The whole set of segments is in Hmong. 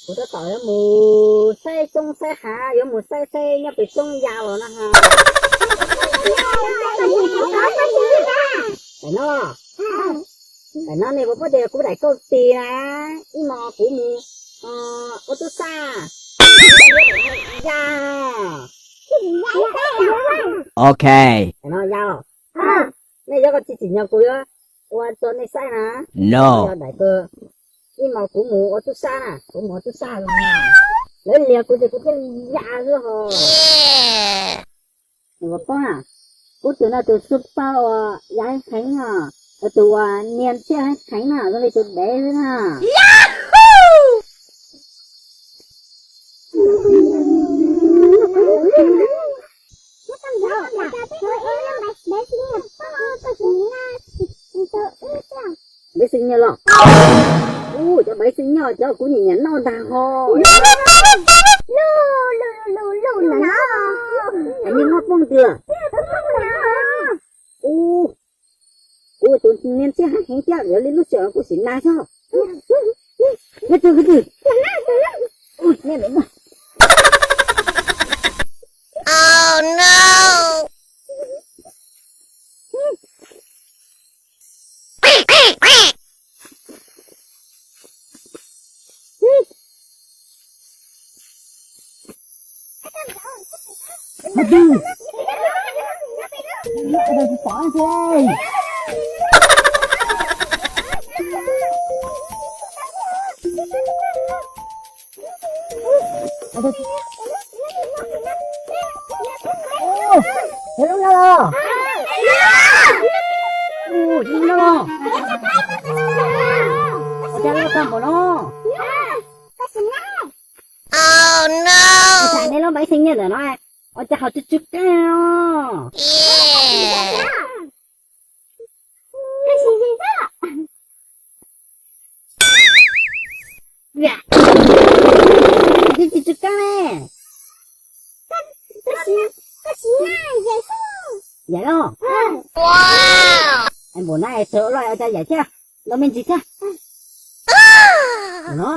Kuv tab tom yuav mus saib xyoob saib hav, yuav mus saib saib nyob pem xyoob ya los no ha. Tam no, tam no nej puas paub tias kuv daim kauj tis na, ib hmos kuv mus ua tub saj ya. Ok. Tam no ya los. Nej yog koj tsis tsim nyog kuv yuav ua rau nej saib na. No. Yog daim kawg, ib hmos kuv mus ua tub saj na, kuv mus ua tub saj los lawv liag kuv ces kuv thiaj li ya xwb ho. Nws puas paub na, kuv tus no tus super uas ya heev heev no, tus uas nias ntxhiab heev heev no, zoo li tus dev xwb na. Npej xeem nyiaj los? Ua, cov npej xeem nyiaj cov kuv nyiam nyiam noj ntag ho. Niag muab poob twg? Ua, kuv tus niag ntxhiab heev heev thiab, yog li lub sij hawm no kuv sim nas xwb. Nyob twg nyob twg? Ua, lub no los? Ua, lub no los? Ua cas loj tag npaum no? Ua cas nej lub npej xeem nyiaj ntawm no ua cas ho tsw tsw qeej os? Twb tsis tsw qeej ne. Yam no. Npaum no es txawm ua loj ua cas yam thiab, los me ntsis thiab. No.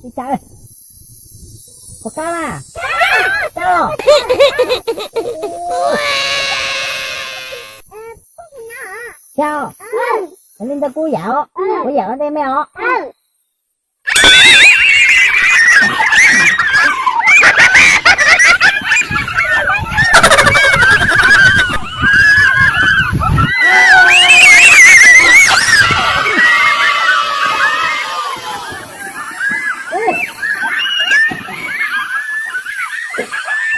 Ua cas, puas kab mas? Kab los? Thiab os. Li ntawd kuv yam os, kuv yam ua ntej me os.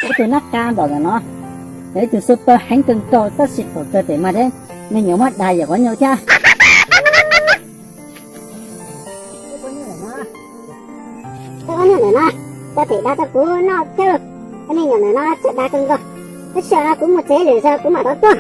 Ib tug nab qa npaum ntawm no, yog ib tug super heev kawg nkaus tab sis thaum kawg pem mas thiab me nyuam muab dag yam quav nyuj thiab. Ua nyuj ntawm no, cov pem dag tau kuv noj thiab. Ua me nyuam ntawm no txawj dag kawg nkaus, tab sis kuv mus tsev lwm zaus kuv mam rov tuaj.